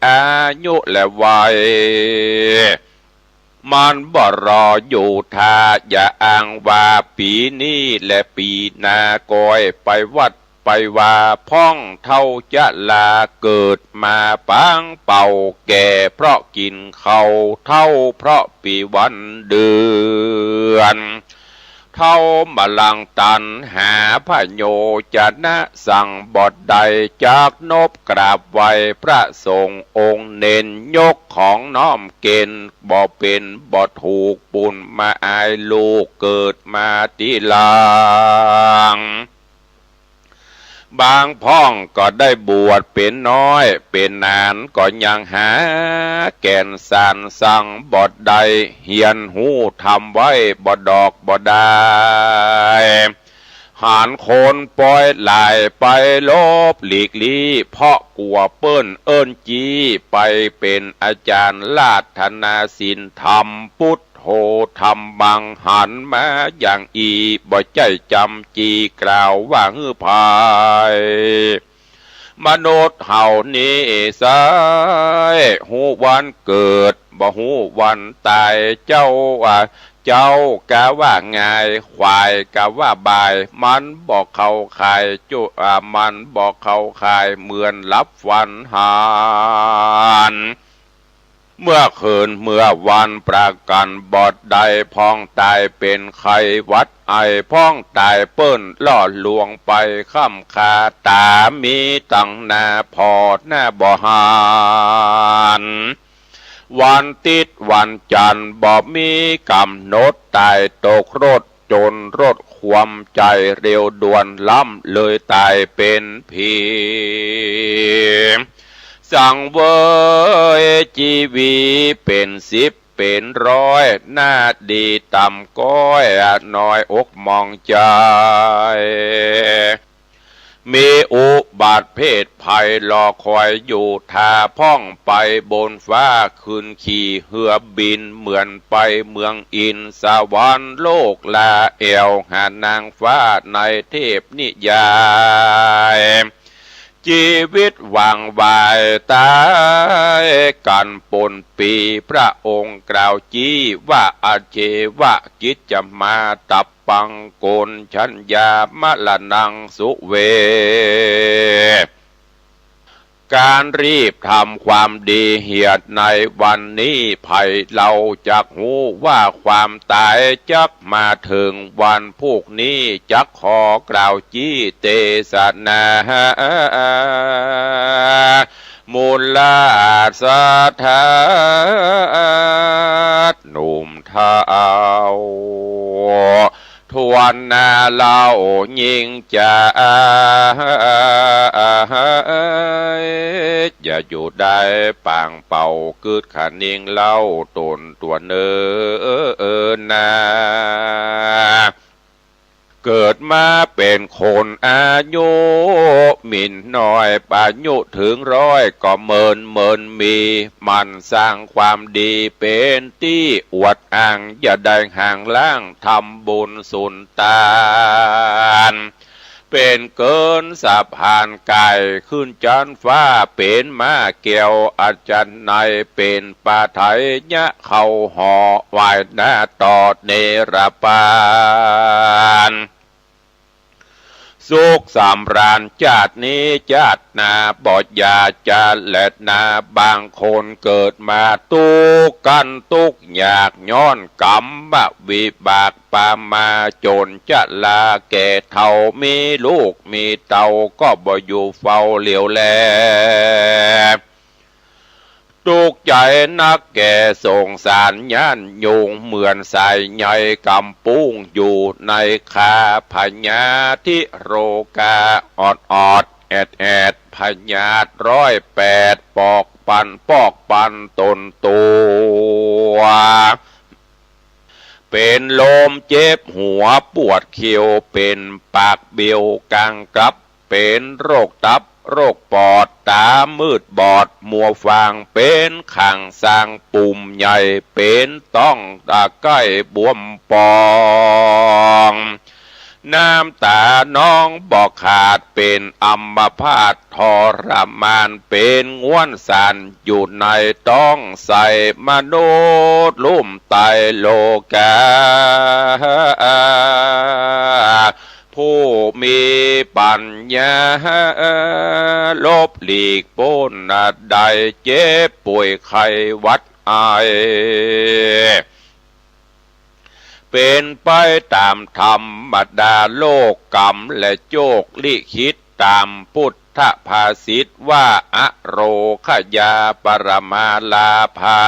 อายุและวัย มันบ่รออยู่ถ้า อย่าอ้างว่าปี๋นี้และปี๋หน้าก้อยไปวัดไปวา พ่องเฒ่าจะลา เกิดมาปางเป่า แก่เพราะกิ๋นข้าว เฒ่าเพราะปี๋วันเดือน เฒ่าบ่ลังตัณหา พโยจะนะสังบ่ได้ จักนบกราบไหว้พระสงฆ์องค์เณร ยกของน้อมเก๋ณฑ์บ่เป๋นบ่ถูก ปูนมาอายลูกเกิดมาตี้หลัง บางพ่องก็ได้บวชเป๋นน้อยเป๋นหนาน ก็ยังหาแก่นสารสังบ่ได้ เฮียนฮู้ธรรมไว้บ่ดอกบ่ดาย หันคนปอยหลายไปหลบหลีกลี้ เพราะกั๋วเปิ้นเอิ้นจี้ ไปเป๋นอาจ๋ารย์ราธนาศีลธรรม ปุทโธธัมมัง หันมาอย่างอี้ บ่ใจ้จำจี้กล่าวว่าหื้อใผ มนุษย์เฮานี้ไส้ ฮู้วันเกิด บ่ฮู้วันต๋าย เจ้า อ่า เจ๊ากะว่าง่าย ขวายกะว่าบ่าย มันบ่เข้าข่ายจุ อ่า มันบ่เข้าข่าย เหมือนหลับฝันหัน เมื่อคืนเมื่อวันประกั๋นบ่ได้ พ่องต๋ายเป๋นไข้หวัดไอ พ่องต๋ายเปิ้นล่อลวงไป ค่ำคาต๋ามีตังหน้าผ่อหน้าบ่หัน วันติ๊ดวันจันทร์บ่มีก๋ำหนด ต๋ายตกรถ จ๋นรถคว่ำ ใจ๋เร็วด่วน ล้ำเลยต๋ายเป๋นผี สังเวยจีวีเป๋นสิบเป๋นร้อย หน้าดีต่ำก้อย น้อยอกหมองใจ๋ มีอุบัติเพศภัยรอคอยอยู่ ถ้าพ่องไปบนฟ้า ขึ้นขี่เฮือบิน เหมือนไปเมืองอินทร์สวรรค์โลก ลาแอ่วหานางฟ้าในเทพนิยาย จีวิตหว่างวายต๋ายกั๋นปนปี พระองค์กล่าวจี้ว่า อาเชวะกิจจมาตัปปัง โกณฑัญญา มรณังสุเว ก๋านรีบทำความดีเหียดในวันนี้ ใผเล่าจักฮู้ว่าความต๋ายจักมาเถิงวันพูกนี้ จักขอกล่าวจี้เตสนา มูลลาสัทธา หนุ่มเฒ่า ทวนหน้าเล่ายิ่งจะ อย่าอยู่ได้ปางเป่า กึ๊ดขะนิ่งเล่าต๋นตั๋วเนินนา เกิดมาเป๋นคนอายุหมิ่นน้อย อายุเถิงร้อยก็เมินเมินมี หมั่นสร้างความดีเป๋นตี้อวดอ้าง อย่าได้ห่างล้างทำบุญสุนตาน เป๋นเกินสะพานก๋ายขึ้นจั๊นฟ้า เป๋นม้าแก้วอัศนัย เป๋นปาไถยะเข้าหอ ไหว้หน้าต่อเนรปาน สุขสำราญจาตินี้จาติหน้า บ่อย่าจะแลนา บางคนเกิดมาตุ๊กข์กั๋นตุ๊กข์ยาก ย้อนกรรมวิบากปามา จ๋นจะลาแก่เฒ่า มีลูกมีเต้าก็บ่อยู่เฝ้าเหลียวแล ตุ๊กข์ใจ๋นักแก่สงสารญาติโยม เหมือนสายใยกำปุ้งอยู่ในคา พยาธิโรคาออดออดแอดแอด พยาธิร้อยแปดปอกปันปอกปันตนตั๋ว เป๋นลมเจ็บหัวปวดเข่า เป๋นปากเบวกางกลับ เป๋นโรคตับโรคปอด ต๋ามืดบอดมัวฟาง เป๋นข้างซ้างปุ่มใหญ่ เป๋นต๊องตะไคร่บวมป่อง น้ำต๋านองบ่ขาด เป๋นอัมพาตทรมาน เป๋นง้วนสานอยู่ในต๊องไส้ มนุษย์ลุ่มต๋ายโลก๋า ผู้มีปั๋ญญาหลบหลีกป๊นได้ เจ็บป่วยไข้หวัดไอ เป๋นไปต๋ามธรรมดาโลก กรรมและโจคลิขิต ต๋ามพุทธภาษิตว่า อโรคยาปรมาลาภา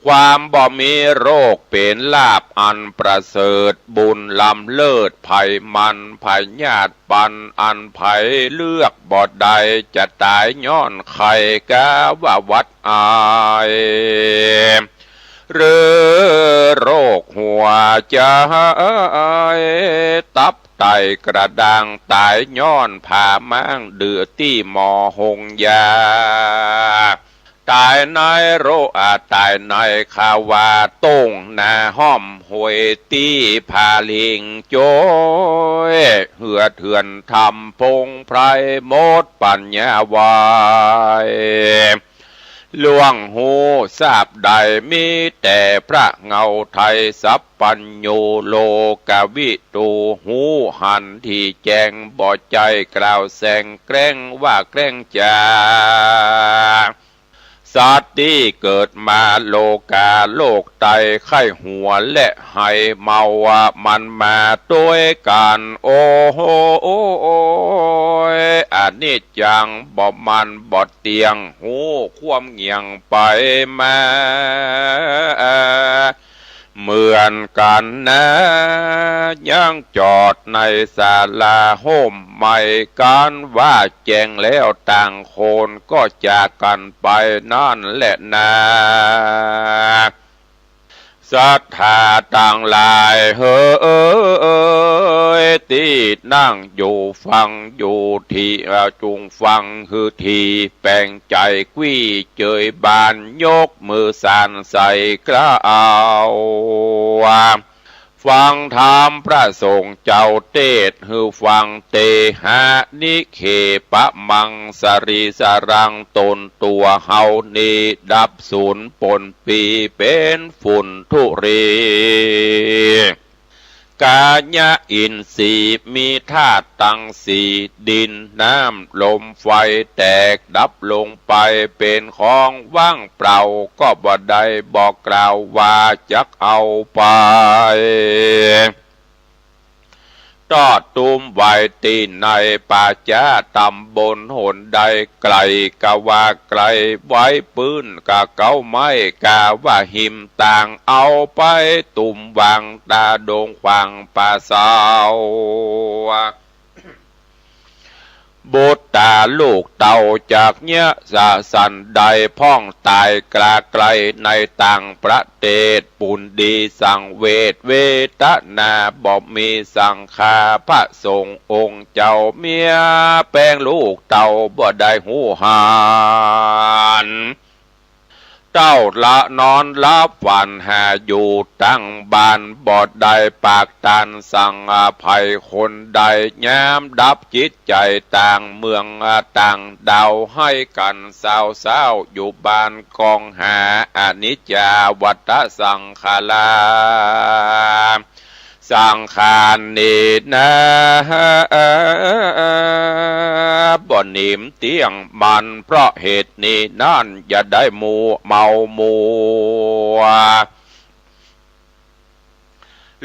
ความบ่มีโรคเป๋นลาภอันประเสริฐ บุญล้ำเลิศ ไผมันพยาธิปัน อันใผเลือกบ่ได้ จะต๋ายย้อนไข้ กาว่าหวัดไอ หรือโรคหัวใจ๋ ตับไตกระด้าง ต๋ายย้อนผ่าม้าง ดื้อตี้หมอหงยา ต๋ายในโรค อ่า ต๋ายในคาวา ต้งหน้าห้อมห้วย ตี้ผาลิงโจ้ย เหือดเถื่อนทำพงไพร หมดปั๋ญญาไหว ล่วงฮู้ทราบได้ มีแต่พระเหง้าไทย สัพพัญญูโลกวิทู ฮู้หันตี้แจ้ง บ่ใจ้กล่าวแสงแกล้ง ว่าแกล้งจ๋า สัตว์ตี้เกิดมาโลก๋า โลกไตไข้หัวและไห้เมา มันมาตวยกั๋น โอ้โห โอ้ย อนิจจัง บ่มั่นบ่เตี้ยง ฮู้ความเหงี่ยงไปมา เหมือนกั๋นนา ยังจอดในศาลาฮ่มไหม้ ก๋านว่าแจ้งแล้วต่างคน ก็จากกั๋นไปนั้นแหละนา ศรัทธาตังหลายเหย ตี้นั่งอยู่ฟังอยู่ตี้ อ่า จุ่งฟังหื้อตี้ แป๋งใจ๋กวี้เจยบาน ยกมือสานใส่เกล้า ฟังธรรมพระสงฆ์เจ้าเตสน์ หื้อฟังเตหะ นิเคปะมัง สะรีสะรัง ต๋นตั๋วเฮานี้ ดับสูญป๊นปี้ เป๋นฝุ่นธุลี กายะอินทรีย์ มีธาตุตังสี่ ดิน น้ำ ลม ไฟ แตกดับลงไป เป๋นของว่างเปล่า ก็บ่ได้บอกกล่าวว่าจักเอาไป ตอดตุ้มไว้ตี้ในป่าจ๊า ต๋ำบลหนใด ไก๋ก็ว่าไก๋ ไว้ปื้นกะเก๊าไม้ กาว่าหิมตาง เอาไปตุ้มวางต๋าดงขวางป่าเซา บุตราลูกเต้าจักเยียะสะสันใด พ่องต๋ายกล้าใก้ในต่างประเตศ ปุณดีสังเวช เวทนาบ่มีสังขา พระสงฆ์องค์เจ้าเมียแป๋งลูกเต้าบ่ได้ฮู้หัน เต้าละนอนหลับฝันหาอยู่ตั้งบ้าน บ่ได้ปากตานสั่งอภัยคนใด ยามดับจิตใจ๋ต่างเมืองต่างดาว หื้อกั๋นเศร้าๆ อยู่บ้านกองหา อนิจจาวัฏฏะสังขารา สังขารนี้นา บ่นิ่มเตี้ยงมั่น เพราะเหตุนี้นั้น อย่าได้มัวเมามัว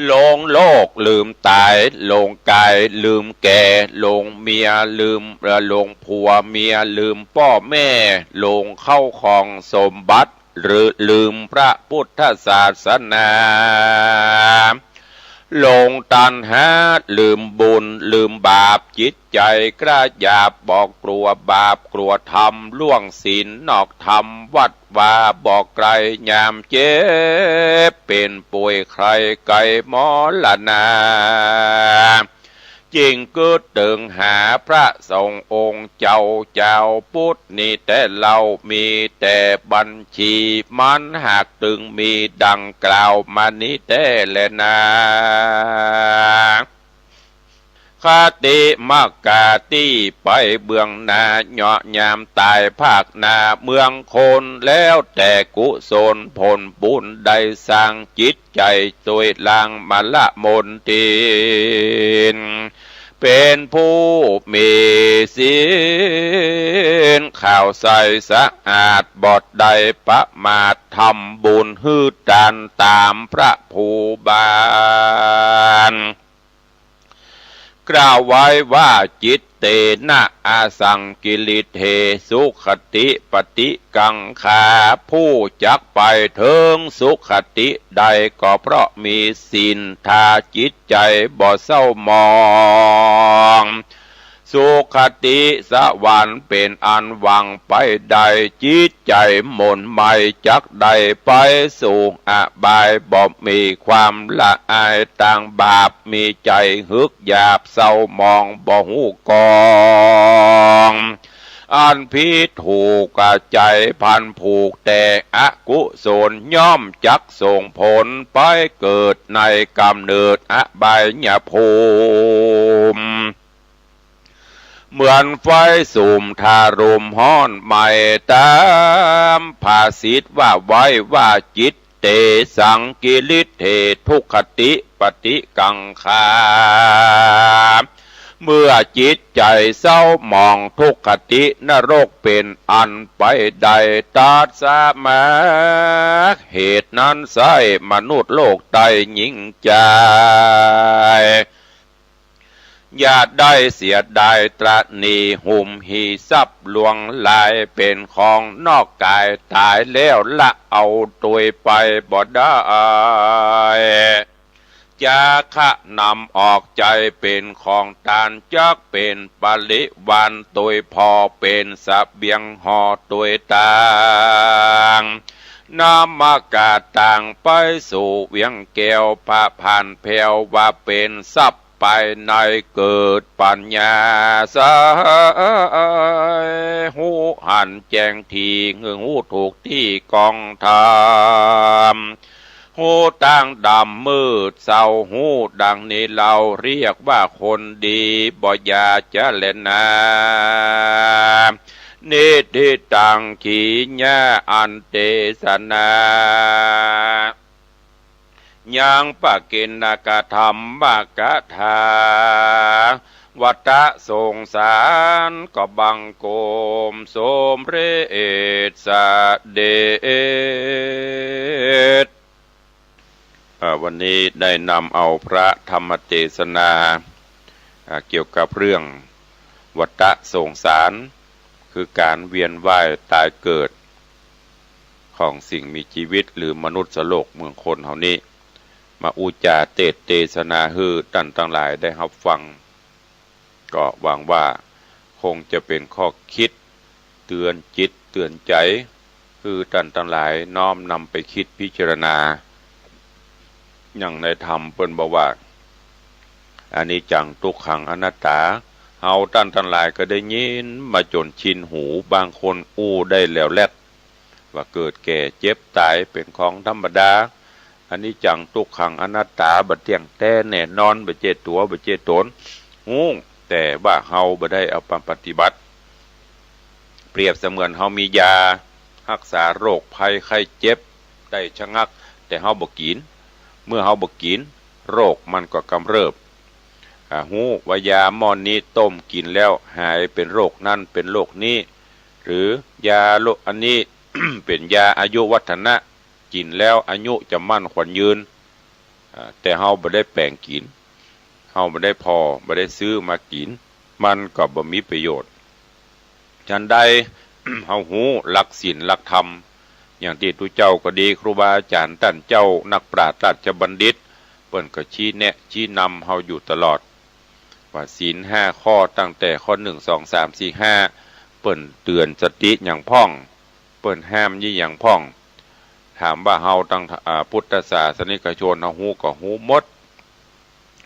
หลงโลกลืมต๋าย หลงก๋ายลืมแก่ หลงเมียลืม เอ่อ หลงผัวเมียลืมป้อแม่ หลงเข้าของสมบัติ หรือลืมพระพุทธศาสนา หลงตัณหา ลืมบุญลืมบาป จิตใจ๋กระหยาบ บ่กลัวบาปกลัวธรรม ล่วงศีลนอกธรรม วัดวาบ่ใค่ยามเจ็บ เป๋นป่วยใค่ใก้มรณา จึงกึ๊ดเติงหาพระสงฆ์องค์เจ้า เจ้าพุทธนี้แต๊เล่า มีแต่บัญชี มันหากตึงมีดังกล่าวมานี้แต๊แลนา คติมกาตี้ไปเบื้องหน้า เยาะยามต๋ายภาคหน้า เมืองคนแล้วแต่กุศลผลบุญ ได้สร้างจิตใจ๋ตวยล้างมลมลทิน เป๋นผู้มีศีลขาวใสสะอาด บ่ได้ประมาท ทำบุญหื้อตานต๋ามพระภูบาล กล่าวไว้ว่า จิตเตนะ อสังกิริเถ สุขติปฏิกังขา ผู้จักไปเถิงสุขติได้ ก็เพราะมีศีลทาจิตใจ๋บ่เศร้าหมอง สุขติสวรรค์เป๋นอันหวังไปได้ จิตใจ๋หม่นไหม้จักได้ไปสู่อบาย บ่มีความละอายตางบาป มีใจ๋หึกหยาบเศร้าหมอง บ่ฮู้กอง อันผิดถูก ใจ๋พันผูกแต่อกุศล ย่อมจักส่งผลไปเกิดในก๋ำเนิดอบายภูมิ เหมือนไฟสุมถ้าลมฮ้อนไหม้ ต๋ามภาษิตว่าไว้ว่า จิตเตสังกิริเถ ทุกขติปฏิกังขา เมื่อจิตใจ๋เศร้าหมอง ทุกขตินรกเป๋นอันไปได้ ตัสมา เหตุนั้นไซร้ มนุษย์โลกใต้หญิงจาย อย่าได้เสียดายตระหนี่ หุมหีทรัพย์หลวงหลาย เป๋นของนอกก๋าย ต๋ายแล้วละเอาตวยไปบ่ได้ จักขะนำออกใจ๊เป๋นของตาน จักเป๋นปริวารตวยผ่อ เป๋นเสบียงห่อตวยตาง นำก๋าตางไปสู่เวียงแก้ว ผะผ่านแผ้ว ว่าเป๋นทรัพย์ภายใน เกิดปัญญาใส ฮู้หันแจ้งตี้ คือฮู้ถูกตี้กองธรรม ฮู้ตางดำมืดเศร้า ฮู้ดังนี้เฮาเรียกว่าคนดี บ่อย่าจะแลนา นิทธิตัง ขีณา อันเตสนา ยังปะกิณกะธัมมกะถา วัตตะสงสารก็บังคมสมเร็จเสด็จ เอ่อ วันนี้ได้นำเอาพระธรรมเตสนา อ่า เกี่ยวกับเรื่องวัตตะสงสาร คือก๋านเวียนว่ายต๋ายเกิด ของสิ่งมีจีวิต หรือมนุษย์โลกเมืองคนเฮานี้ มาอู้จ๋าเตสน์เตสนาหื้อต้านตังหลายได้ฮับฟัง ก็หวังว่าคงจะเป๋นข้อคิดเตื๋อนจิตเตื๋อนใจ๋ หื้อต้านตังหลายน้อมนำไปคิดพิจารณา อย่างในธรรมเปิ้นบอกว่า อนิจจัง ทุกขัง อนัตตา เฮาต้านตังหลายก็ได้ยินมาจ๋นชินหู บางคนอู้ได้แหลวแหลด ว่าเกิดแก่เจ็บต๋ายเป๋นของธรรมดา อนิจจัง ทุกขัง อนัตตา บ่เตี้ยงแต๊แน่นอน บ่ใจ้ตั๋ว บ่ใจ้ต๋น ฮู้ แต่ว่าเฮาบ่ได้เอามาปฏิบัติ เปรียบเสมือนเฮามียาฮักษาโรคภัยไข้เจ็บได้ชะงัก แต่เฮาบ่กิ๋น เมื่อเฮาบ่กิ๋น โรคมันก็กำเริบ อ่า ฮู้ว่ายาหม้อนี้ต้มกิ๋นแล้วหายเป๋นโรคนั้นเป๋นโรคนี้ หรือยาโรคอันนี้ เป๋นยาอายุวัฒนะ กิ๋นแล้วอายุจะมั่นขวัญยืน อ่า แต่เฮาบ่ได้แป๋งกิ๋น เฮาบ่ได้ผ่อ บ่ได้ซื้อมากิ๋น มันก็บ่มีประโยชน์ ฉันใด เฮาฮู้หลักศีลหลักธรรม อย่างตี้ตุ๊เจ้าก็ดี ครูบาอาจ๋ารย์ต้านเจ้า นักปราชญ์ราชบัณฑิต เปิ้นก็ชี้แนะชี้นำเฮาอยู่ตลอด ว่าศีลห้าข้อตั้งแต่ข้อหนึ่ง สอง สาม สี่ ห้า เปิ้นเตื๋อนสติหยังพ่อง เปิ้นห้ามยี่หยังพ่อง ถามว่าเฮาตัง อ่า พุทธศาสนิกชนเฮาฮู้ก็ฮู้หมด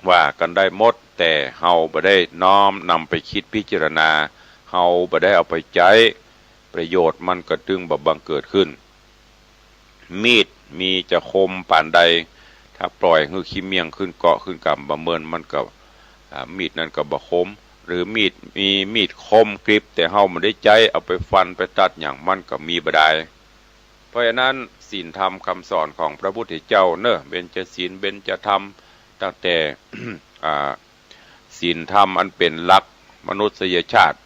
ว่ากั๋นได้หมด แต่เฮาบ่ได้น้อมนำไปกึ๊ดพิจารณา เฮาบ่ได้เอาไปใจ๊ ประโยชน์มันก็ตึงบ่บังเกิดขึ้น มีดมีจะคมปานใด ถ้าปล่อยหื้อขี้เมี่ยงขึ้นเกาะขึ้นกำบ่เมิน มันก็ อ่า มีดนั้นก็บ่คม หรือมีด มีมีดคมกริบ แต่เฮาบ่ได้ใจ๊เอาไปฟันไปตัดหยัง มันก็มีบ่ดาย เพราะฉะนั้นศีลธรรมกำสอนของพระพุทธเจ้าเนาะ เบญจศีล เบญจธรรม ตั้งแต่ อ่า ศีลธรรมอันเป๋นหลักมนุษยชาติ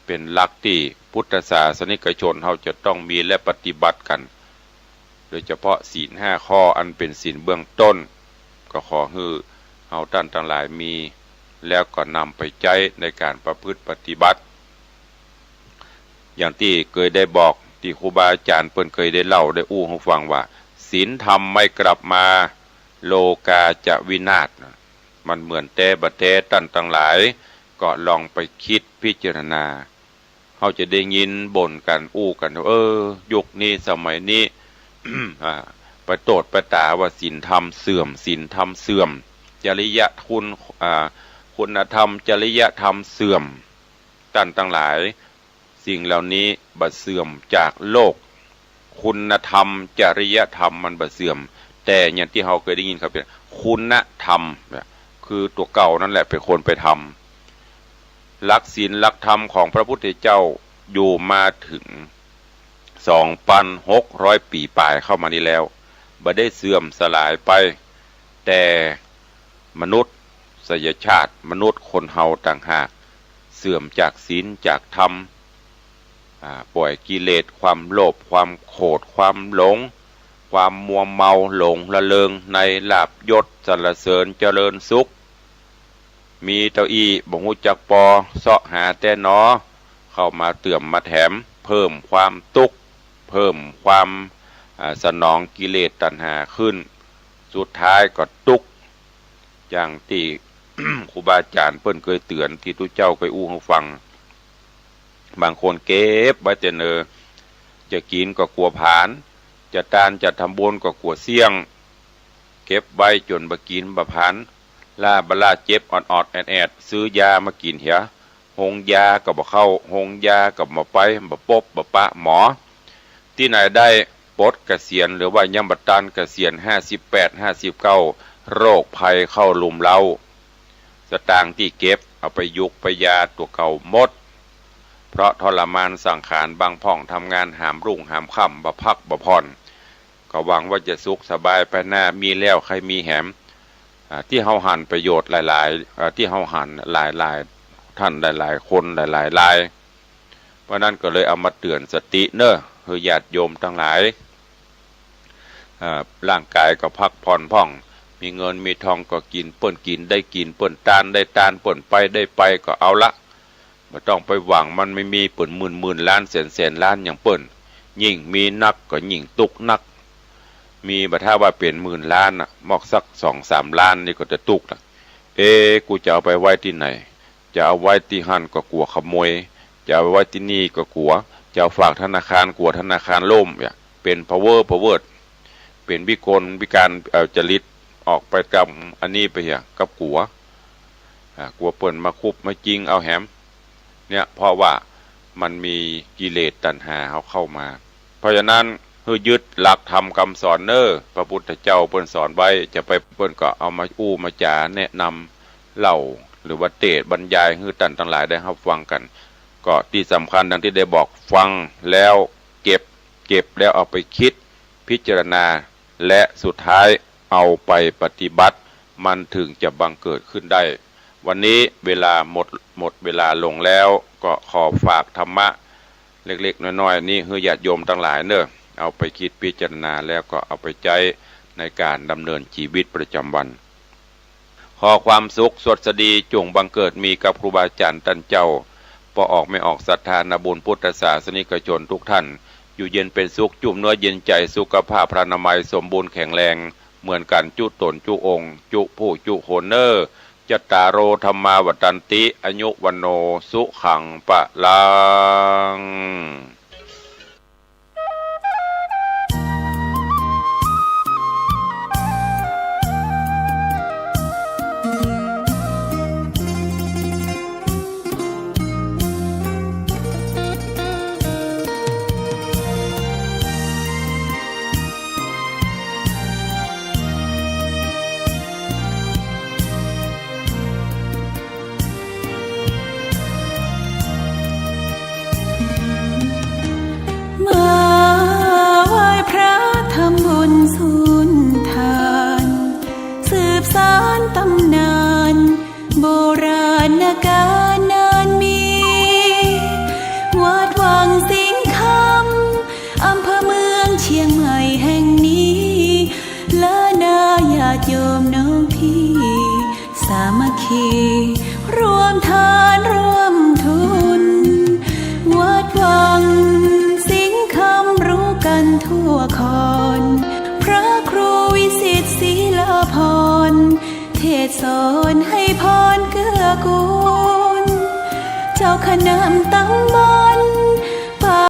เป๋นหลักตี้พุทธศาสนิกชนเฮาจะต้องมีและปฏิบัติกั๋น โดยเฉพาะศีลห้าข้ออันเป๋นศีลเบื้องต้น ก็ขอหื้อเฮาต้านตังหลายมี แล้วก็นำไปใจ๊ในก๋านประพฤติปฏิบัติ อย่างตี้เกยได้บอก ตี้ครูบาอาจ๋ารย์เปิ้นเกยได้เล่าได้อู้หื้อฟังว่า ศีลธรรมไม่กลับมา โลกาจะวินาศ มันเหมือนแต๊บ่แต๊ ต้านตังหลาย ก็ลองไปกึ๊ดพิจารณา เฮาจะได้ยินบ่นกั๋นอู้กั๋น เออ ยุคนี้สมัยนี้ อ่า ไปโต้ษไปต๋าว่าศีลธรรมเสื่อม ศีลธรรมเสื่อม จริยคุณ อ่า คุณธรรม จริยธรรมเสื่อม ต้านตังหลาย สิ่งเหล่านี้บ่เสื่อมจากโลก คุณธรรม จริยธรรมมันบ่เสื่อม แต่อย่างตี้เฮาเกยได้ยินเขาเป๋นคุณธรรมเนี่ย คือตั๋วเก่านั่นแหละเป๋นคนไปทำ หลักศีลหลักธรรมของพระพุทธเจ้าอยู่มาเถิง สองปันหกร้อย ปี๋ป๋ายเข้ามานี้แล้ว บ่ได้เสื่อมสลายไป แต่มนุษยชาติ มนุษย์คนเฮาต่างหาก เสื่อมจากศีลจากธรรม อ่า ปล่อยกิเลส ความโลภ ความโขด ความหลง ความมัวเมาหลงระเริงในลาภยศสรรเสริญเจริญสุข มีเต้าอี้บ่ฮู้จักปอ เซาะหาแต๊หนอ เข้ามาเติมมาแถม เพิ่มความตุ๊กข์ เพิ่มความ อ่า สนองกิเลสตัณหาขึ้น สุดท้ายก็ตุ๊กข์ อย่างตี้ ครูบาอาจ๋ารย์เปิ้นเกยเตื๋อน ตี้ตุ๊เจ้าเกยอู้หื้อฟัง บางคนเก็บไว้แต่เนิน จะกิ๋นก็กั๋วผลาญ จะตานจะทำบุญก็กั๋วเสี้ยง เก็บไว้จ๋นบ่กิ๋นบ่ผลาญ ล้าบ่ล้าเจ็บออดๆ แอดๆ ซื้อยามากิ๋นเหีย โฮงยาก็บ่เข้า โฮงยาก็บ่ไป บ่ปบบ่ปะหมอ ตี้ไหนได้ปลดเกษียณ หรือว่ายังบ่ตานเกษียณ ห้าสิบแปด ห้าสิบเก้า โรคภัยเข้ารุมเร้า สตางค์ตี้เก็บเอาไปยุกไปยาตั๋วเก่าหมด เพราะทรมานสังขาร บางพ่องทำงานหามรุ่งหามค่ำ บ่พักบ่ผ่อน ก็หวังว่าจะสุขสบายไปหน้า มีแล้วใค่มีแหม อ่า ตี้เฮาหันประโยชน์หลายๆ อ่า ตี้เฮาหันหลายๆ ต้านหลายๆ คนหลายๆ ราย เพราะนั้นก็เลยเอามาเตื๋อนสติเนาะ หื้อญาติโยมตังหลาย อ่า ร่างก๋ายก็พักผ่อนพ่อง มีเงินมีทองก็กิ๋น เปิ้นกิ๋นได้กิ๋น เปิ้นตานได้ตาน เปิ้นไปได้ไป ก็เอาละ บ่ต้องไปหวังมันมีๆ เปิ้นหมื่นๆ ล้านแสนๆ ล้านอย่างเปิ้น ยิ่งมีนักก็ยิ่งตุ๊กข์นัก มีบ่ถ้าว่าเป๋นหมื่นล้านน่ะ มอกสักสองสามล้านนี่ก็จะตุ๊กข์ละ เอ๊ะ กูจะเอาไปไว้ตี้ไหน จะเอาไว้ตี้หั้นก็กั๋วขโมย จะเอาไว้ตี้นี่ก็กั๋ว จะเอาฝากธนาคารกั๋วธนาคารล่มเนี่ย เป๋นพะเวอพะเวิด เป๋นวิกลวิการ เอ่อ จริต ออกไปต๋ามอันนี้ไปเหีย กับกั๋ว อ่า กั๋วเปิ้นมาคุบมาจิงเอาแหม เนี่ย เพราะว่ามันมีกิเลสตัณหาเฮาเข้ามา เพราะฉะนั้นหื้อยึดหลักธรรมกำสอนเนาะ พระพุทธเจ้าเปิ้นสอนไว้ จะไปเปิ้นก็เอามาอู้มาจ๋าแนะนำเล่า หรือว่าเตสน์บรรยายหื้อต้านตังหลายได้ฮับฟังกั๋น ก็ตี้สำคัญดังตี้ได้บอก ฟังแล้วเก็บ เก็บแล้วเอาไปกึ๊ดพิจารณา และสุดท้ายเอาไปปฏิบัติ มันเถิงจะบังเกิดขึ้นได้ วันนี้เวลาหมด หมดเวลาลงแล้ว ก็ขอฝากธรรมะเล็กๆ น้อยๆ นี้หื้อญาติโยมตังหลายเนาะ เอาไปกึ๊ดพิจารณาแล้วก็เอาไปใจ๊ในก๋านดำเนินจีวิตประจ๋ำวัน ขอความสุขสวัสดีจ๋งบังเกิดมีกับครูบาอาจ๋ารย์ต้านเจ้า ป้อออกแม่ออกศรัทธานาบุญพุทธศาสนิกชนทุกท่าน อยู่เย็นเป๋นสุข จุ่มเนื้อเย็นใจ๋ สุขภาพพรรณนามัยสมบูรณ์แข็งแรง เหมือนกั๋นจุ๊ต๋นจุ๊องค์ จุ๊ผู้จุ๊คนเน่อ จัตตาโร ธัมมา วัฑฒันติ อายุ วัณโณ สุขัง พลัง มาไหว้พระทำบุญสุนทาน สืบสานต๋ำนาน โบราณกาลนานมี วัดวังสิงห์คำ อำเภอเมืองเชียงใหม่แห่งนี้ และนาญาติโยมน้องพี่ สามัคคี ร่วมทานร่วมทุน วัดวังสิงห์คำรู้กั๋นทั่วคอน พระครูวิสิตศรีลาภรณ์ เทศน์สอนให้พรเกื้อกูล เจ้าคณะตำบล